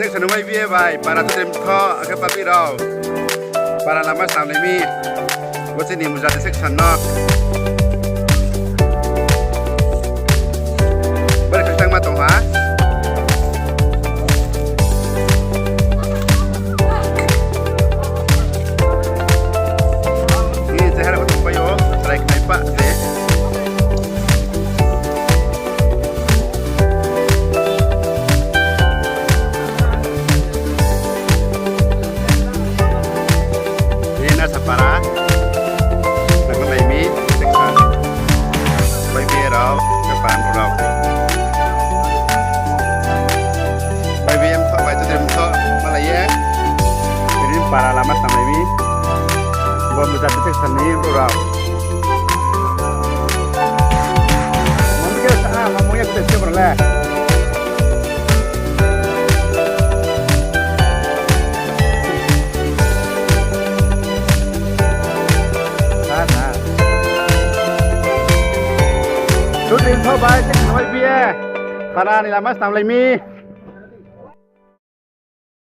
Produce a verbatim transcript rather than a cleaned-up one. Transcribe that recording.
Section Y B A bai para chudri mthoh akhe public rao para lama snamlai mi. Bo chini Mujati section no. Bore khakchangma tong ha. Ni chehara bo tongpai o, chrai khnai pa se. Ini Nasapara, nangma lai mi, section, Y B A rao, khe para rao. Y B A mthoh bai chudri mthoh malai ye. Ini para lama snamlai mi. Bo Mujati section ni brouh rao. Mami khe sa, mami ya khe se bro le. Sa, sa. Chudri mthoh bai, section Y B A. Para ni lama snamlai mi.